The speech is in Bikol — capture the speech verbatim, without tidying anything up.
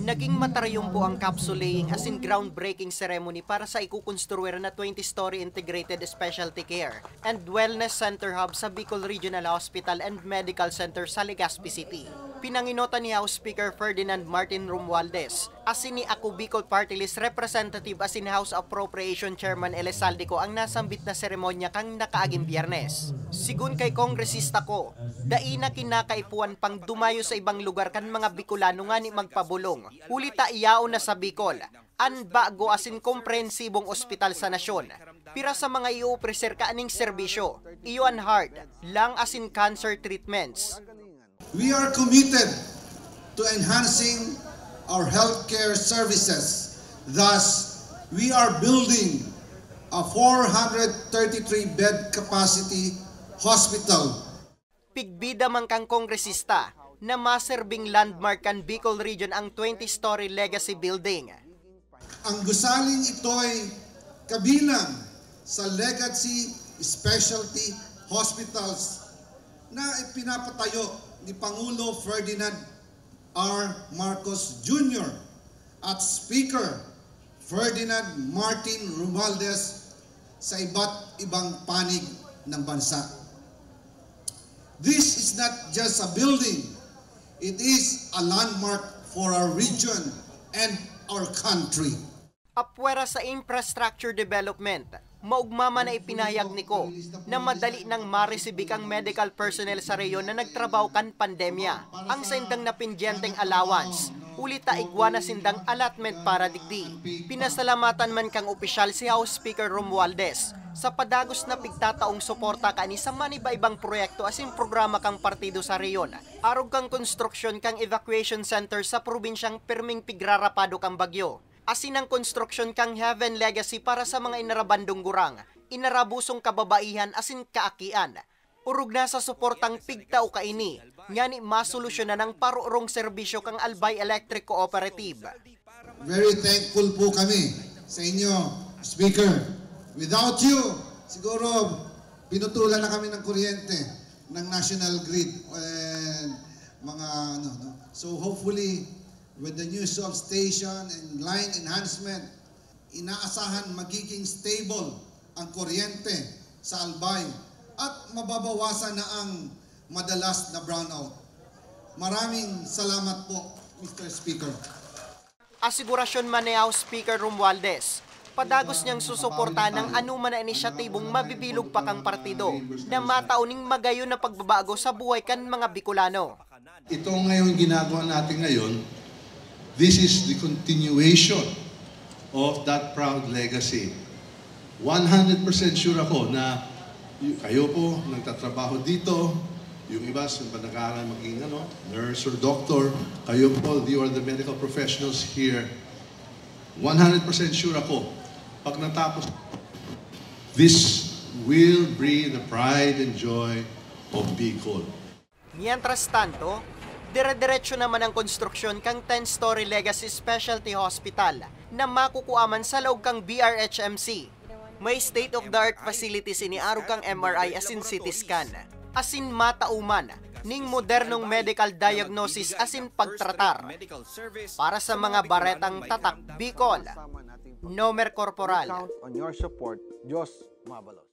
Naging matarayom po ang capsule laying asin groundbreaking ceremony para sa ikukonstruir na twenty-story integrated specialty care and wellness center hub sa Bicol Regional Hospital and Medical Center sa Legazpi City. Pinanginotan ni House Speaker Ferdinand Martin Romualdez asin ni Ako Bicol Party List Representative asin House Appropriation Chairman Elizalde Co ang nasambit na seremonya kan nakaaging Biyernes. Sigun kay Kongresista Co, dai na kinakaipuhan pang dumayo sa ibang lugar kan mga Bicolano ngani magpabolong, huli ta yaon na sa Bicol an bago asin komprehensibong ospital sa nasyon. Pira sa mga iopreser kaining serbisyo, iyo an heart, lung asin cancer treatments. We are committed to enhancing our healthcare services. Thus, we are building a four hundred thirty-three bed capacity hospital. Pigbida man kan kongresista na maserbing landmark kan Bicol Region ang twenty-story Legacy Building. Ang gusaling ito'y kabilang sa Legacy Specialty Hospitals na ipinapatayo ni Pangulo Ferdinand R. Marcos Junior at Speaker Ferdinand Martin Romualdez sa iba't ibang panig ng bansa. This is not just a building, it is a landmark for our region and our country. Apwera sa infrastructure development, maugma man na ipinahayag ni Co na madali nang maresibik ang medical personnel sa rehiyon na nagtrabaho kan pandemya. Ang saindang napindyenteng allowance, huli ta igwa na sindang allotment para digdi. Pinasalamatan man kang opisyal si House Speaker Romualdez sa padagos na pigtataong suporta kaini sa maniba-ibang proyekto asin programa kang partido sa rehiyon, arog kan konstruksyon kang evacuation center sa probinsyang pirming pigrarapado kan bagyo, asin ang konstruksyon kang Heaven Legacy para sa mga inarabandong gurang, inarabusong kababaihan asin kaakian. Orog na sa suportang pigtao kaini, ngani masolusyonan ang parorong serbisyo kang Albay Electric Cooperative. Very thankful po kami sa inyo, Speaker. Without you, siguro pinutulan na kami ng kuryente ng national grid and mga ano, no? So hopefully, with the new substation and line enhancement, inaasahan magiging stable ang kuryente sa Albay at mababawasan na ang madalas na brownout. Maraming salamat po, Mister Speaker. Asigurasyon man ni House Speaker Romualdez, padagos niyang susuportahan ang anoman na inisyatibong mabibilog pa kang partido na matao ning magayon na pagbabago sa buhay kan mga Bicolano. Itong ngayon ginagawa natin ngayon, this is the continuation of that proud legacy. One hundred percent sure ako na y- kayo po nagtatrabaho dito, yung iba sa nag-aaral maging ano, nurse or doctor, kayo po, you are the medical professionals here. One hundred percent sure ako, pag natapos, this will bring the pride and joy of Bicol. Mientras tanto, dire-diretso naman ang konstruksyon kang ten-story Legacy Specialty Hospital na makukua man sa laog kang B R H M C. May state-of-the-art facilities ini arog kang M R I asin C T scan, asin matao man ning modernong medical diagnosis asin pagtratar. Para sa mga baretang tatak Bicol, Nomer Corporal. Count on your support. Diyos mabalos.